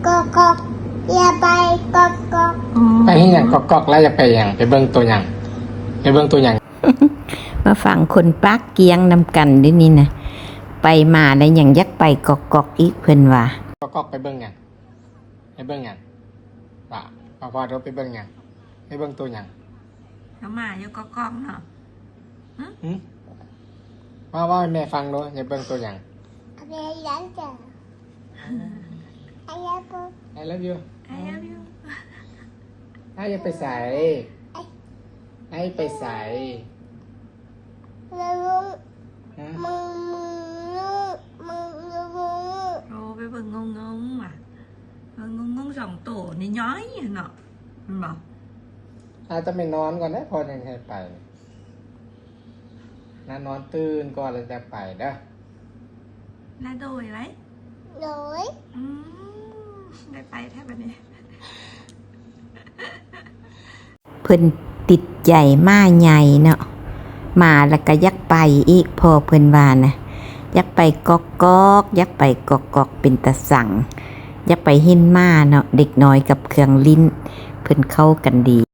ກອກກອກ ຢ່າໄປກອກກອກ. ໄປເຮັດຫຍັງກອກກອກ ແລ້ວຢາກໄປຫຍັງ? ໄປເບິ່ງໂຕຫຍັງ? ໄປເບິ່ງໂຕຫຍັງ? ມາຟັງຄົນປາກກ້ຽງນຳກັນເດ້ນີ້ນະ ໄປມາແລ້ວຍັງຢາກໄປກອກກອກອີກ ເພິ່ນວ່າ. ກອກກອກໄປເບິ່ງຫຍັງ? ໄປເບິ່ງຫຍັງ? ວ່າ ວ່າ ວ່າ ໄປເບິ່ງຫຍັງ? ໄປເບິ່ງໂຕຫຍັງ? ເອົາໝາຢູ່ກອກກອກເນາະ. ຫຶ? ຫຶ? ເວົ້າ ເວົ້າໃຫ້ແມ່ຟັງດູ ຢາກເບິ່ງໂຕຫຍັງ? I love you. I love you. I love you. I love you. ອ້າຍຢາກໄປໃສ? ອ້າຍໄປໃສ? ງຸ້ງ ຮະ? ງຸ້ງ ງຸ້ງ ງຸ້ງ. ໂອ້ ໄປເບິ່ງງຸ້ງໆ ຫວາ ເບິ່ງງຸ້ງໆ ສອງໂຕນ້ອຍໆ ຫັ້ນເນາະ ແມ່ນບໍ່? ອາດຈະໄປນອນກ່ອນເດີ້ ພໍ່ຍັງໃຫ້ໄປ. ນານອນຕື່ນກ່ອນແລ້ວຈະໄປເດີ້ ນາໂດຍໄວ້ ໂດຍ. ອືມ ໄດ້ໄປແທ້ບັດນີ້. ເພິ່ນຕິດໃຈໝາໃຫຍ່ເນາະ ມາແລ້ວກໍຢາກໄປອີກ ພໍ່ເພິ່ນວ່ານະ ຢາກໄປກອກກອກ ຢາກໄປກອກກອກ ເປັນຕາສັງ ຢາກໄປເຫັນໝາເນາະ. ເດັກນ້ອຍກັບເຄື່ອງຫຼິ້ນ ເພິ່ນເຂົ້າກັນດີ.